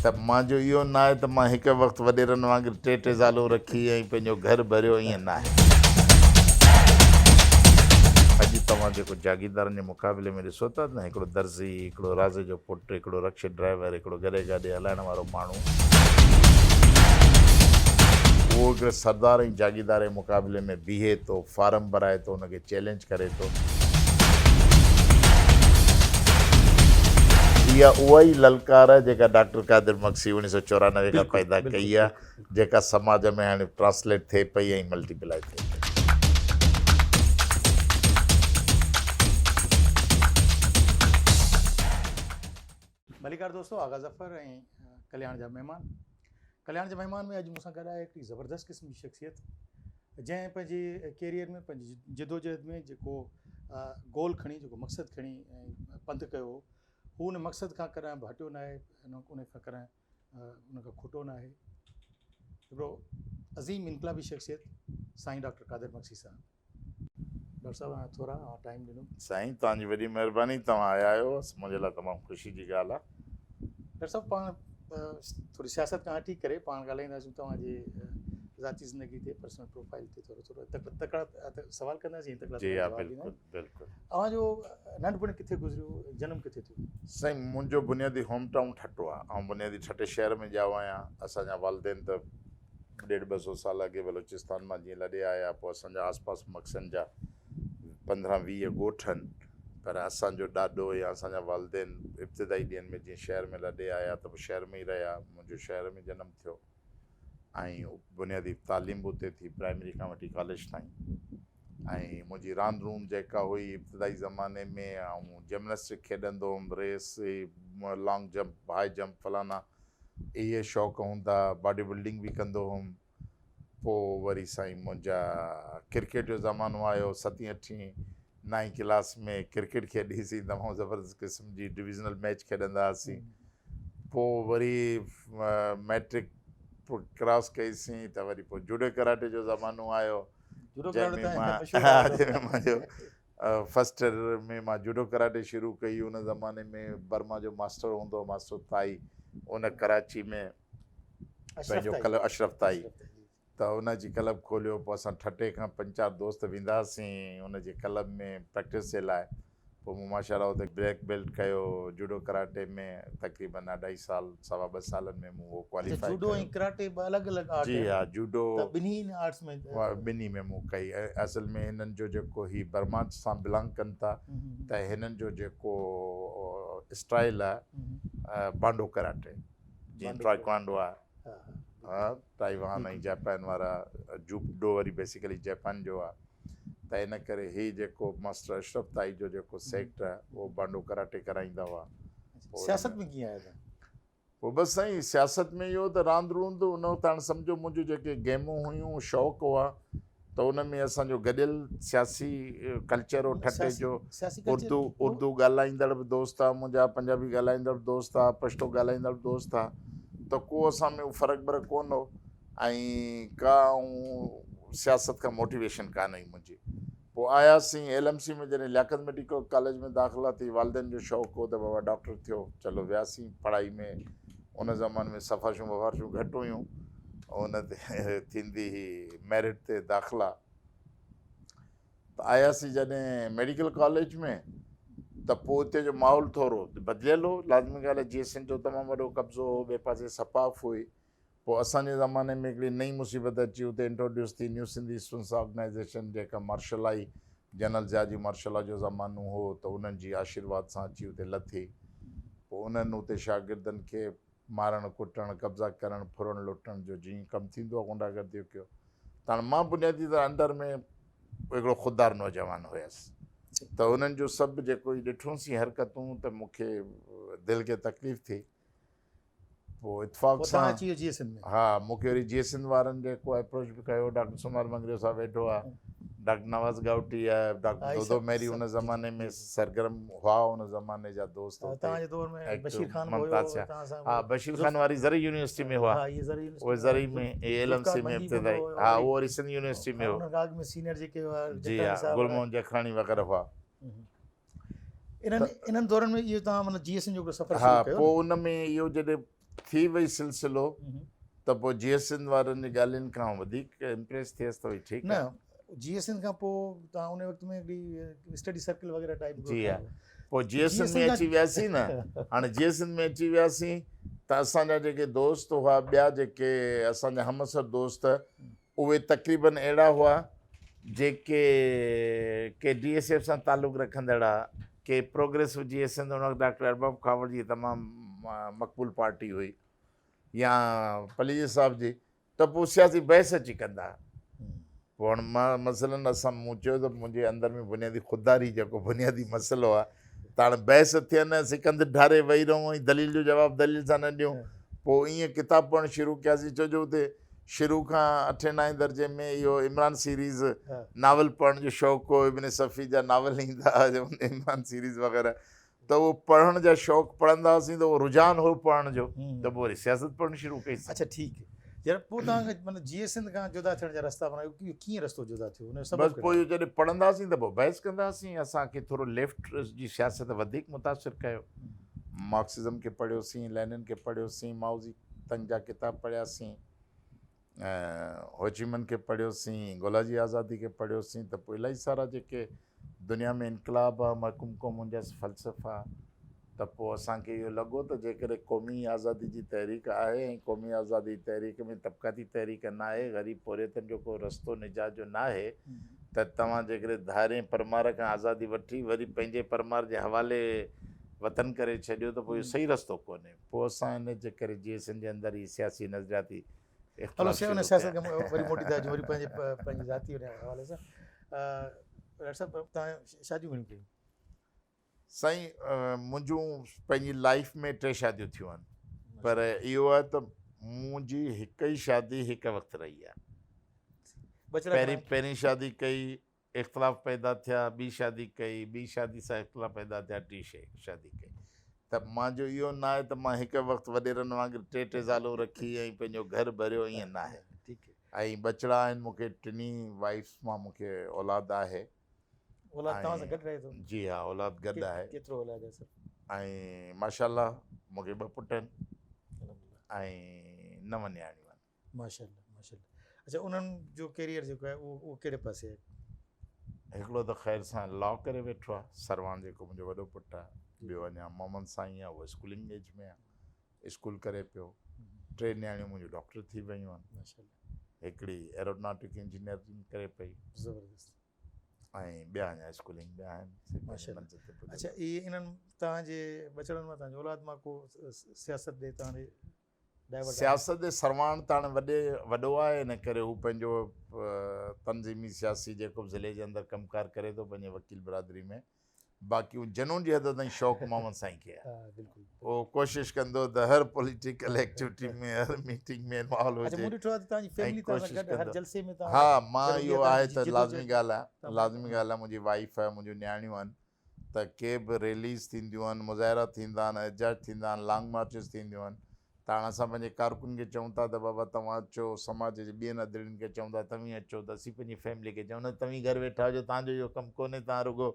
ته مانجو اهو ناهي ته مان هڪ وقت وڏيرن وانگر ٽي ٽي زالون رکي ۽ پنهنجو گهر ڀريو ائين ناهي. اڄ توهان جيڪو جاگيردارن جي مقابلي ۾ ڏسو ٿا نه هڪڙو درزي، هڪڙو رازي جو پٽ، هڪڙو رڪشي ڊرائيور، هڪڙو گڏهه گاڏي هلائڻ وارو ماڻهو، اهو هڪڙي سردار ۽ جاگيردار جي مقابلي ۾ بيهي ٿو، فارم ڀرائي ٿو، ان کي چئلينج ڪري ٿو. اها اها ئي للڪار آهي جيڪا ڊاڪٽر قادر مگسي 1994 کان پيدا ڪئي آهي، جيڪا سماج ۾ هاڻي ٽرانسليٽ ٿئي پئي ۽ ملٽيپلائي ٿئي پئي. ڀليڪار دوستو آغا ظفر ۽ ڪلياڻ جا مهمان ڪلياڻ جا مهمان ۾ اڄ مون سان گڏ آهي هڪڙي زبردست قسم جي شخصيت جنهن پنهنجي ڪيريئر ۾ پنهنجي جدوجهد ۾ جيڪو گول کڻي جيڪو مقصد کڻي ۽ پنڌ ڪيو هو هو ان مقصد کان ڪڏهن به هٽيو ناهي ان کان ڪڏهن ان کان کٽو ناهي هڪڙو عظيم انقلابي شخصيت سائين ڊاڪٽر قادر مگسي صاحب ڊاڪٽر صاحب اوهان ٿورا اوهان ٽائيم ڏنو. سائين توهان جي وڏي مهرباني توهان آيا آهيو منهنجي لاء تمام خوشي جي ڳالهه آهي. ڊاڪٽر صاحب پاڻ ٿوري سياست کان هٽي ڪري پاڻ ڳالهائينداسون توهان جي ذاتي زندگي تي پرسنل پروفائل تي ٿورو ٿورو تڪڙا سوال ڪنداسين تڪڙا جي ها بلڪل بلڪل. اوهان جو ننڍپڻ ڪٿي گذريو جنم ڪٿي ٿيو؟ سائين منهنجو بنيادي هوم ٽائون ٺٽو آهي آئون بنيادي ٺٽي شهر ۾ ڄائو آهيان اسان جا والدين ته ڏيڍ ٻه سو سال اڳي بلوچستان مان جيئن لڏي آيا پوء اسان جا آس پاس مگسن جا 15 20 ڳوٺ آهن پر اسان جو ڏاڏو يا اسان جا والدين ابتدائي ڏينهن ۾ جيئن شهر ۾ لڏي آيا ته پوء شهر ۾ ئي رهيا منهنجو شهر ۾ جنم ٿيو ۽ بنيادي تعليم به اتي ٿي پرائمري کان وٺي ڪاليج تائين ۽ منهنجي راند روند جيڪا هئي ابتدائي زماني ۾ آئون جمنسٽڪ کيڏندو هوم ريس لانگ جمپ هاء جمپ فلانا اهي شوق هوندا، باڊي بلڊنگ به ڪندو هوم، پوء وري سائين منهنجا ڪرڪيٽ جو زمانو آيو، ستين اٺين نائين ڪلاس ۾ ڪرڪيٽ کيڏيسين، تمام زبردست قسم جي ڊويزنل ميچ کيڏندا هئاسين، پوء وري مئٽرڪ ڪراس ڪئيسين ته وري پوء جوڊو ڪراٽي جو زمانو آيو، جنهن ۾ مان جنهن ۾ منهنجو فرسٽ ۾ مان جوڊو ڪراٽي شروع ڪئي ان زماني ۾ برما جو ماسٽر هوندو هو ماسٽر تائي ان ڪراچي ۾ پنهنجو ڪلب اشرف تائي ته ان جي ڪلب کوليو پوء اسان ٺٽي کان پنج چار دوست ويندا هئاسين ان جي ڪلب ۾ پريڪٽس جي لاء پوء مون ماشاء الله اتي بليڪ بيلٽ ڪيو جوڊو ڪراٽي ۾ تقريبن اڍائي سال سوا ٻه سالن ۾ مون اهو ڪواليفائي جوڊو ۽ ڪراٽي ٻه الڳ الڳ آرٽ جي ها جوڊو ته ٻنهي آرٽس ۾ ٻنهي ۾ مون ڪئي اصل ۾ هنن جو جيڪو هي برما سان بلانگ ڪن ٿا ته هنن جو جيڪو اسٽائل آهي بانڊو ڪراٽي جيئن ٽرائيڪوانڊو آهي ها تائيوان ۽ جاپان وارا جوڊو وري بيسيڪلي جاپان جو آهي ته ان ڪري هي جيڪو ماسٽر اشرف تائي جو جيڪو سيڪٽ آهي اهو بانڊو ڪراٽي ڪرائيندا هئا. سياست ۾ ڪيئن آيا توهان؟ پوء بس سائين سياست ۾ اهو ته راند روند ان وقت هاڻ سمجهو منهنجون جيڪي گيمون هيون شوق هئا ته ان ۾ اسان جو گڏيل سياسي ڪلچر هو ٺٽي جو اردو اردو ڳالهائيندڙ به دوست هئا منهنجا پنجابي ڳالهائيندڙ به دوست هئا پشتو ڳالهائيندڙ به دوست هئا ته ڪو اسان ۾ فرق برق ڪونه هو ۽ ڪا آئون سياست کان موٽيويشن ڪانه هئي منهنجي. پوء آياسين ايل ايم سي ۾ جڏهن لياقت ميڊيڪل ڪاليج ۾ داخلا ٿي والدين جو شوق هو ته بابا ڊاڪٽر ٿيو چلو وياسين پڙهائي ۾ ان زماني ۾ سفارشون وفارشون گهٽ هيون ان تي ٿيندي هئي ميرٽ تي داخلا ته آياسين جڏهن ميڊيڪل ڪاليج ۾ ته پوء اتي جو ماحول ٿورو بدليل هو لازمي ڳالهه آهي جي ايس اين جو تمام وڏو قبضو هو ٻئي پاسي سپاف هئي پوء اسان جي زماني ۾ هڪڙي نئين مصيبت اچي اتي انٽروڊيوس ٿي نيو سنڌي اسٽوڊنٽس آرگنائيزيشن جيڪا مارشل لائي جنرل ضياء جي مارشل لا جو زمانو هو ته انهن جي آشيرواد سان اچي اتي لٿي پوء انهن اتي شاگردن کي مارڻ ڪٽڻ قبضا ڪرڻ ڦرڻ لٽڻ جو جيئن ڪم ٿيندو آهي غنڊا گردي ڪيو ته هاڻ مان بنيادي طرح انڊر ۾ هڪڙو خوددار نوجوان هيس ته انهن جو سڀ جيڪو هي ڏٺوسين حرڪتون ته مون کي دل کي تڪليف ٿي پوء اتفاق پوء سان توهان اچي ويو جيئي سنڌ ۾. ها مون کي وري جيئي سنڌ وارن جيڪو اپروچ به ڪيو ڊاڪٽر سومار مڱريو صاحب ويٺو آ ڊاڪٽر نواز گائوٽي آ ڊاڪٽر ها هي دودو سڀ مهري سڀ ان جي زماني جي ۾ جي سرگرم هئا ان زماني جا دوست ها اتي توهان جي دور ۾ ايڪٽو بشير خان به هيو ممتاز شاهه توهان سان ها به بشير زلف خان واري زرعي يونيورسٽي ۾ هئا ها اهي زرعي يونيورسٽي اهي ۾ هئا زرعي ۾ ايل ايم ذوالفقار سي ۾ منگي به ابتدائي هوندو هيو ها وري اهو وري سنڌ يونيورسٽي ها ۾ هو ان کان اڳ ۾ سينئر جيڪي هئا جي جکراڻي ها صاحب گل وارا محمد جکراڻي وغيره هئا. انهن انهن دورن ۾ اهو توهان معنيٰ جي ايس اين جو هڪڙو سفر ها شروع ڪيو پوء نه ان ۾ اهو جڏهن ٿي وئي سلسلو ته پوء جيئي سنڌ وارن جي ڳالهين کان وڌيڪ امپريس ٿيس ته ڀئي ٺيڪ نه جيئي سنڌ کان پوء توهان ان وقت ۾ هڪڙي اسٽڊي سرڪل وغيره ٽائپ جي ها پوء جيئي سنڌ ۾ اچي وياسين نه هاڻي جيئي سنڌ ۾ اچي وياسين ته اسان جا جيڪي دوست هئا ٻيا جيڪي اسان جا همعصر دوست اهي تقريبن اهڙا هئا جيڪي ڪي ڊي ايس ايف سان تعلق رکندڙ ها ڪي پروگريسو جيئي سنڌ ان وقت ڊاڪٽر ارباب کهاوڙ جي تمام مقبول پارٽي هئي يا پليجي صاحب جي ته پوء سياسي بحث اچي ڪندا ها. پوء هاڻ مان مثلاً اسان مون چيو ته منهنجي اندر ۾ بنيادي خودداري جيڪو بنيادي مسئلو آهي ته هاڻ بحث ٿين اسين ڪنڌ ڍاري ويهي رهون ۽ دليل جو جواب دليل سان نه ڏيون. پوء ائين ڪتاب پڙهڻ شروع ڪياسين ڇو جو اتي شروع کان اٺين نائين درجي ۾ اهو عمران سيريز ناول پڙهڻ جو شوق هو ابن صفي جا ناول ايندا هئا عمران سيريز وغيره ته اهو پڙهڻ جا شوق پڙهندا هئاسين ته اهو رجحان هو پڙهڻ جو ته پوء وري سياست پڙهڻ شروع ڪئي سين. اڇا ٺيڪ يار پوء توهان کي معنيٰ جيئي سنڌ کان جدا ٿيڻ جا رستا معنيٰ اهو ڪيئن رستو جدا ٿيو ان جو سبب بس پوء اهو جڏهن پڙهندا هئاسين ته پوء بحث ڪندا هئاسين اسان کي ٿورو ليفٽ جي سياست وڌيڪ متاثر ڪيو مارڪسزم کي پڙهيوسين لينن کي پڙهيوسين مائوزي تنگ جا ڪتاب پڙهياسين هوچي من کي پڙهيوسين گولاجي آزادي کي پڙهيوسين ته پوء الائي سارا جيڪي دنيا ۾ انقلاب آ، محڪوم قومن جا فلسفا، ته پوء اسان کي اهو لڳو ته جيڪڏهن قومي آزادي جي تحريڪ آهي ۽ قومي آزادي جي تحريڪ ۾ طبقاتي تحريڪ ناهي، غريب پورهيتن جو ڪو رستو نجات جو ناهي ته توهان جيڪڏهن ڌارين پرمار کان آزادي وٺي وري پنهنجي پرمار جي حوالي وطن ڪري ڇڏيو ته پوء اهو صحيح رستو ڪونهي. پوء اسان ان جي ڪري جيئي سنڌ جي اندر اهي سياسي نظرياتي هلو سي ان سياست کي وري موٽي ٿا اچون وري پنهنجي پنهنجي ذاتي ان حوالي سان ڊاڪٽر صاحب توهان شاديون گهڻيون ڪيون؟ سائين منهنجون پنهنجي لائيف ۾ ٽي شاديون ٿيون آهن پر اهو آهي ته منهنجي هڪ ئي شادي هڪ وقت رهي آهي پهرين پهرين شادي ڪئي اختلاف پيدا ٿيا، ٻي شادي ڪئي، ٻي شادي سان اختلاف پيدا ٿيا، ٽي شادي ڪئي. ته مان جو اهو ناهي ته مان هڪ وقت وڏيرن وانگر ٽي ٽي زالون رکي ۽ پنهنجو گهر ڀريو ائين ناهي. ۽ ٻچڙا آهن مون کي ٽنهي وائيفس مان مون کي اولاد آهي. اولاد توهان سان گڏ رهي ٿو؟ جي ها اولاد گڏ آهي. ڪيترو اولاد آهي سر؟ ۽ ماشاء الله مون کي ٻه پٽ آهن ۽ نو نياڻيون آهن. ماشاءالله ماشاءالله اچا انهن جو ڪيريئر جيڪو آهي اهو اهو ڪهڙي پاسي آهي؟ هڪڙو ته خير سان لا ڪري ويٺو آهي سرواڻ جيڪو منهنجو وڏو پٽ آهي ٻيو اڃا محمد سائين آهي اهو اسڪولنگ ايج ۾ آهي اسڪول ڪري پيو ٽي نياڻيون منهنجون ڊاڪٽر ٿي ويون آهن ماشاءالله هڪڙي ايروناٽڪ انجنيئرنگ ڪري پئي زبردست ۽ ٻيا اڃا اسڪولنگ ۾ آهن سي پنهنجي منزل تي پڄندا. اچا اهي انهن توهان جي ٻچڙن مان توهان جي اولاد مان ڪو سياست ڏي توهان ڏي سياست جي سرواڻ ته هاڻي وڏي وڏو آهي ان ڪري هو پنهنجو تنظيمي سياسي جيڪو به ضلعي جي اندر ڪم ڪار ڪري ٿو پنهنجي وڪيل برادري ۾ باقي هو جنون جي حد تائين شوق محمد سائين کي آهي هو ڪوشش ڪندو ته هر پوليٽيڪل ايڪٽيوٽي ۾ هر ميٽنگ ۾ انوالو هجي ۽ ڪوشش ڪندو ها مان اهو آهي ته لازمي ڳالهه آهي لازمي ڳالهه آهي منهنجي وائيف آهي منهنجون نياڻيون آهن ته ڪي به ريليز ٿينديون آهن، مظاهرا ٿيندا آهن، احتجاج ٿيندا آهن، لانگ مارچز ٿينديون آهن ته هاڻ اسان پنهنجي ڪارڪن کي چئون ٿا ته بابا توهان اچو، سماج جي ٻين ادڙين کي چئون ٿا توهين اچو ته اسين پنهنجي فيملي کي چئون نه توهين گهر ويٺا هجو توهان جو اهو ڪم ڪونهي توهان رڳو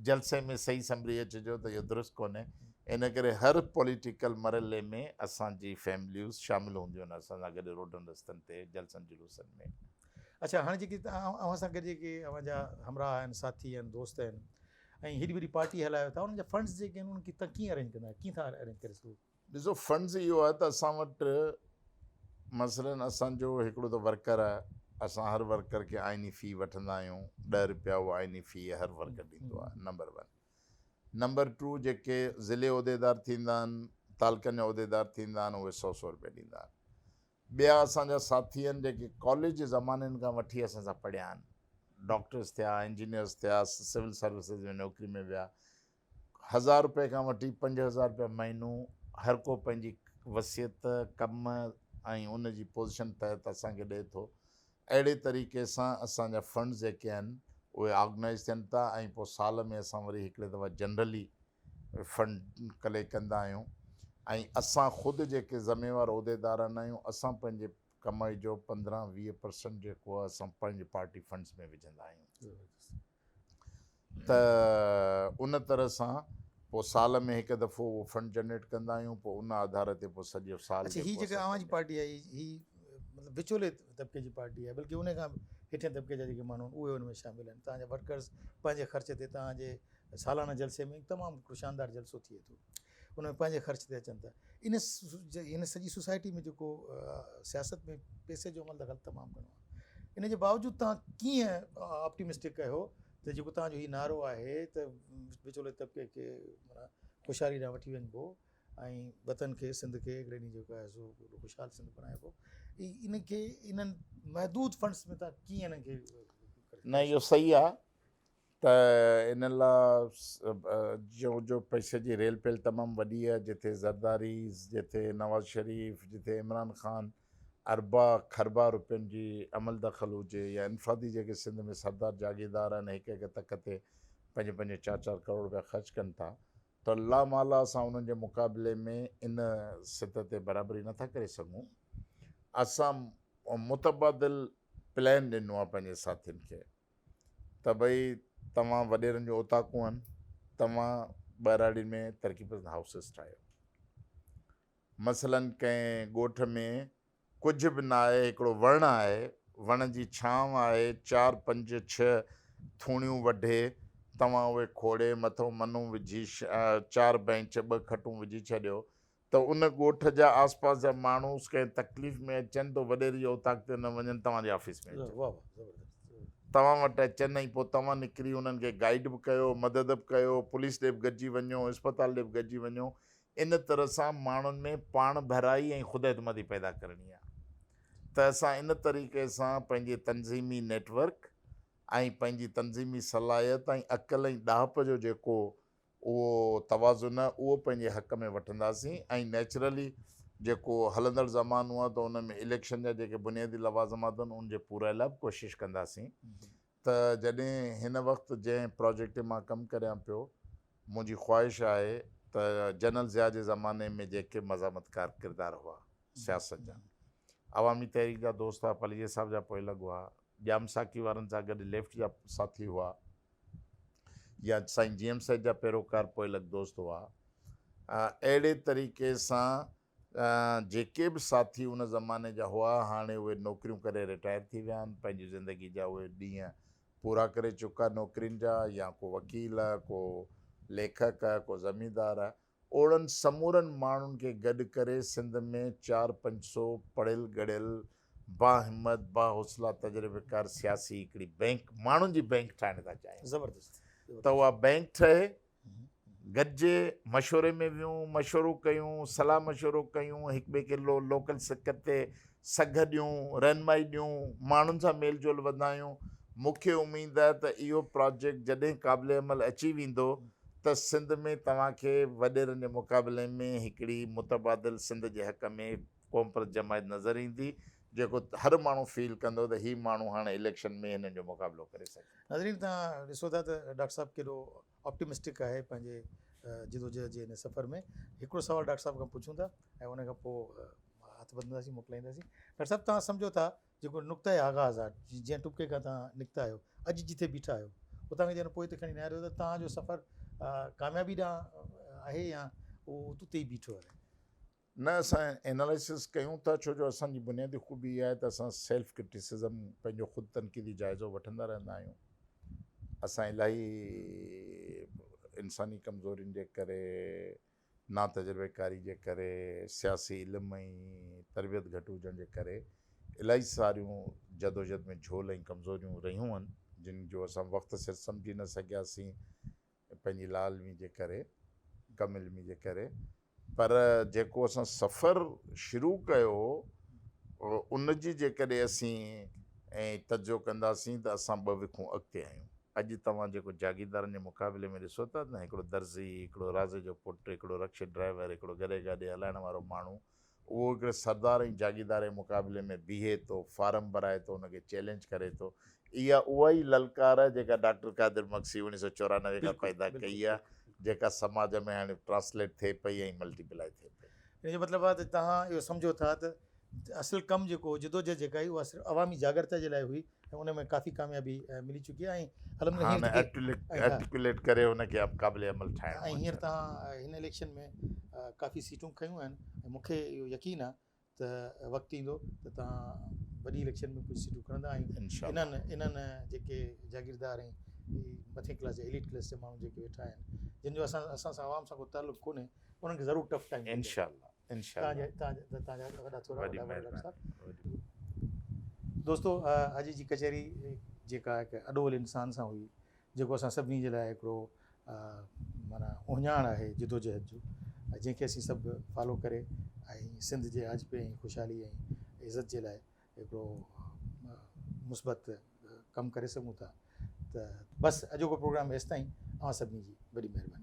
جلسي ۾ صحيح سنڀري اچجو ته اهو درست ڪونهي ان ڪري هر پوليٽيڪل مرحلي ۾ اسان جي فيمليوز شامل هونديون آهن اسان سان گڏ روڊن رستن تي جلسن جلوسن ۾. اڇا هاڻي جيڪي اوهان سان گڏ جيڪي اوهان جا همراهه آهن ساٿي آهن دوست آهن ۽ هيڏي وڏي پارٽي هلايو ٿا انهن جا فنڊز جيڪي آهن انهن کي تان ڪيئن ارينج ڪندا آهيو ڪيئن ٿا ارينج ڪري سگهو؟ ڏسو فنڊز اهو آهي ته اسان وٽ مثلا اسان جو هڪڙو ته ورڪر آهي اسان هر ورڪر کي آئيني في وٺندا آهيون ڏهه رپيا اهو آئيني في هر ورڪر ڏيندو آهي نمبر ون نمبر ٽو جيڪي ضلعي عهديدار ٿيندا آهن تعلقن جا عهديدار ٿيندا آهن اهي سو سو رپيا ڏيندا آهن ٻيا اسان جا ساٿي آهن جيڪي ڪاليج جي زمانن کان وٺي اسان سان پڙهيا آهن، ڊاڪٽرس ٿيا، انجنيئرس ٿيا، سول سروسز ۾ نوڪري ۾ ويا، هزار روپئي کان وٺي 5000 روپيا مهينو هر ڪو پنهنجي وصيت، ڪم ۽ ان جي پوزيشن تحت اسان کي ڏئي ٿو. اهڙي طريقي سان اسان جا فنڊز جيڪي آهن اهي آرگنائيز ٿين ٿا ۽ پوء سال ۾ اسان وري هڪڙي دفعا جنرلي فنڊ ڪليڪٽ ڪندا آهيون ۽ اسان خود جيڪي ذميوار عهديدارن آهيون اسان پنهنجي ڪمائي جو 15 20 پرسنٽ جيڪو آهي اسان پنهنجي پارٽي فنڊز ۾ وجهندا آهيون ته ان طرح سان پوء سال ۾ هڪ دفعو اهو فنڊ جنريٽ ڪندا آهيون پوء ان آڌار تي پوء سڄو سال اڇا هي جيڪا اوهان جي پارٽي آهي هي مطلب وچولي طبقي جي پارٽي آهي بلڪه ان کان هيٺين طبقي جا جيڪي ماڻهو آهن اهي ان ۾ شامل آهن توهان جا ورڪرز پنهنجي خرچ تي توهان جي سالانه جلسي ۾ تمام هڪڙو شاندار جلسو ٿئي ٿو ان ۾ پنهنجي خرچ تي اچن ٿا ان ان سڄي سوسائٽي ۾ جيڪو سياست ۾ پئسي جو عمل دخل تمام گهڻو آهي ان جي باوجود توهان ڪيئن آپٽيمسٽڪ آهيو ته جيڪو توهان جو هي نعرو آهي ته وچولي طبقي کي معنيٰ خوشحالي ڏانهن وٺي وڃبو ۽ وطن کي سنڌ کي هڪڙي ڏينهن جيڪو آهي سو خوشحال سنڌ بڻائبو ان کي انهن محدود فنڊس ۾ توهان ڪيئن انهن کي نه اهو صحيح آهي ته ان لا جو جو پئسي جي ريل پيل تمام وڏي آهي جتي زرداري جتي نواز شريف جتي عمران خان اربا کربا روپين جي عمل دخل هجي يا انفرادي جيڪي سنڌ ۾ سردار جاگيردار آهن هڪ هڪ تڪ تي پنج پنج چار چار ڪروڙ روپيا خرچ ڪن ٿا ته لا مالا اسان انهن جي مقابلي ۾ ان سطح تي برابري نٿا ڪري سگهون اسان متبادل پلان ڏنو آهي پنهنجي ساٿين کي ته ڀئي توهان وڏيرن جون اوطاقون آهن توهان ٻهراڙين ۾ ترقي پسند هائوسز ٺاهيو مثلا ڪنهن ڳوٺ ۾ ڪجهه به نه آهي هڪڙو وڻ آهي وڻ جي ڇانو آهي چار پنج ڇهه ٿوڻيون وڍي توهان اهي کوڙي مٿو منو وجهي چار بئنچ ٻه کٽون وجهي ڇڏيو ته ان ڳوٺ جا آس پاس جا ماڻهو ڪنهن تڪليف ۾ اچن ته وڏيري جي اوطاق تي نه وڃن توهان جي آفيس ۾ اچن توهان وٽ اچن ۽ پوء توهان نڪري انهن کي گائيڊ به ڪيو مدد به ڪيو پوليس ڏي به گڏجي وڃو اسپتال ڏي به گڏجي وڃو ان طرح سان ماڻهن ۾ پاڻ ڀرائي ۽ خود اعتمادي پيدا ڪرڻي آهي ته اسان ان طريقي سان پنهنجي تنظيمي نيٽ ورڪ ۽ پنهنجي تنظيمي صلاحيت ۽ عقل ۽ ڏاهپ جو جيڪو اهو توازن اهو پنهنجي حق ۾ وٺنداسين ۽ نيچرلي جيڪو هلندڙ زمانو آهي ته ان ۾ اليڪشن جا جيڪي بنيادي لوازمات آهن ان جي پورائي لاء به ڪوشش ڪنداسين ته جڏهن هن وقت جنهن پراجيڪٽ تي مان ڪم ڪريان پيو منهنجي خواهش آهي ته جنرل ضياء جي زماني ۾ جيڪي مزاحمتڪار ڪردار هئا سياست جا عوامي تحريڪ جا دوست هئا پليجي صاحب جا پوئلڳ هئا ڄام ساقي وارن سان گڏ ليفٽ جا ساٿي هئا يا سائين جي ايم سيد جا پيروڪار پوئلڳ دوست هئا. اهڙي طريقي سان جيڪي به ساٿي ان زماني جا هئا، هاڻي اهي نوڪريون ڪري رٽائر ٿي ويا آهن، پنهنجي زندگي جا اهي ڏينهن پورا ڪري چڪا نوڪرين جا، يا ڪو وڪيل، ڪو ليکڪ، ڪو زميندار، اهڙن سمورن ماڻهن کي گڏ ڪري سنڌ ۾ چار پنج سو پڙهيل ڳڙهيل باهمت باحوصلا تجربيڪار سياسي هڪڙي بئنڪ ماڻهن جي بئنڪ ٺاهڻ ٿا چاهيون. زبردست ته اها بئنڪ ٺهي گڏجي مشوري ۾ ويهون مشورو ڪيون صلاح مشورو ڪيون هڪ ٻئي کي لوڪل سڪ تي سگهه ڏيون رهنمائي ڏيون ماڻهن سان ميل جول وڌايون مون کي اميد آهي ته اهو پراجيڪٽ جڏهن قابل عمل اچي ويندو ته سنڌ ۾ توهان کي وڏيرن جي مقابلي ۾ هڪڙي متبادل سنڌ جي حق ۾ قومپرست جماعت نظر ايندي جيڪو هر ماڻهو فيل ڪندو ته هي ماڻهو هاڻي اليڪشن ۾ هنن جو مقابلو ڪري سگهي ٿو. ناظرين توهان ڏسو ٿا ته ڊاڪٽر صاحب ڪيڏو آپٽيمسٽڪ آهي پنهنجي جدوجهد جي هن سفر ۾ هڪڙو سوال ڊاڪٽر صاحب کان پڇون ٿا ۽ ان کان پوء هٿ ٻڌنداسين موڪلائينداسين ڊاڪٽر صاحب توهان سمجهو ٿا جيڪو نقطه آغاز آ، جنهن ٽٻڪي کان توهان نڪتا آهيو، اڄ جتي بيٺا آهيو، اتان کان جيڪڏهن پوئتي کڻي نهاريو ته توهان جو سفر ڪاميابي ڏانهن آهي يا اهو اتي ئي بيٺو آهي؟ نه اسان اينالائسز ڪيون ٿا ڇو جو اسان جي بنيادي خوبي اها آهي ته اسان سيلف ڪرٽيسزم پنهنجو خود تنقيدي جائزو وٺندا رهندا آهيون اسان الاهي انساني ڪمزورين جي ڪري ناتجربيڪاري جي ڪري، سياسي علم ۽ تربيت گهٽ هجڻ جي ڪري الاهي ساريون جدوجھد ۾ جهول ۽ ڪمزوريون رهيون آهن، جن جو اسان وقت سر سمجهي نه سگهياسين پنهنجي لاعلمي جي ڪري، ڪم علمي جي ڪري، پر جيڪو اسان سفر شروع ڪيو هو ان جي جيڪڏهن اسين تجزيو ڪنداسين ته اسان ٻه وکون اڳتي آهيون. اڄ توهان جيڪو جاگيردارن جي مقابلي ۾ ڏسو ٿا نه هڪڙو درزي، هڪڙو رازي جو پٽ، هڪڙو رڪشي ڊرائيور، هڪڙو گڏهه گاڏي هلائڻ وارو ماڻهو، اهو هڪڙي سردار ۽ جاگيردار جي مقابلي ۾ بيهي ٿو، فارم ڀرائي ٿو، ان کي چئلينج ڪري ٿو. اها اها ئي للڪار آهي جيڪا ڊاڪٽر قادر مگسي 1994 کان پيدا ڪئي آهي، جيڪا سماج ۾ هاڻي ٽرانسليٽ ٿئي پئي ۽ ملٽي پلائي ٿئي پئي. ان جو مطلب آهي ته توهان اهو سمجهو ٿا ته اصل ڪم جيڪو هو جدوجهد جيڪا هئي اها صرف عوامي جاڳرتا جي لاء هئي ۽ ان ۾ ڪافي ڪاميابي ملي چڪي آهي ۽ الحمدلله هاڻي آرٽيڪوليٽ ڪري ان کي قابل عمل ٺاهڻو ۽ هينئر توهان هن اليڪشن ۾ ڪافي سيٽون کنيون آهن ۽ مون کي اهو يقين آهي ته وقت ايندو ته توهان وڏي اليڪشن ۾ ڪجهه سيٽون کڻندا ۽ انهن انهن جيڪي جاگيردار ۽ مٿين ڪلاس جا ايليٽ ڪلاس جا ماڻهو جيڪي ويٺا آهن جن جو اسان اسان سان عوام سان ڪو تعلق ڪونهي انهن کي ضرور ٽف ٽائيم انشاء الله انشاء الله توهان جا وڏا ٿورا وڏا وڏا ڊاڪٽر صاحب. دوستو اڄ جي ڪچهري جيڪا هڪ اڏول انسان سان هئي جيڪو اسان سڀني جي لاء هڪڙو معنيٰ اهڃاڻ آهي جدوجهد جو جنهن کي اسين سڀ فالو ڪري ۽ سنڌ جي آجپي ۽ خوشحالي ۽ عزت جي لاء هڪڙو مثبت ڪم ڪري سگهون ٿا ته بس اڄوڪو پروگرام ايستائين اوهان سڀني جي وڏي مهرباني.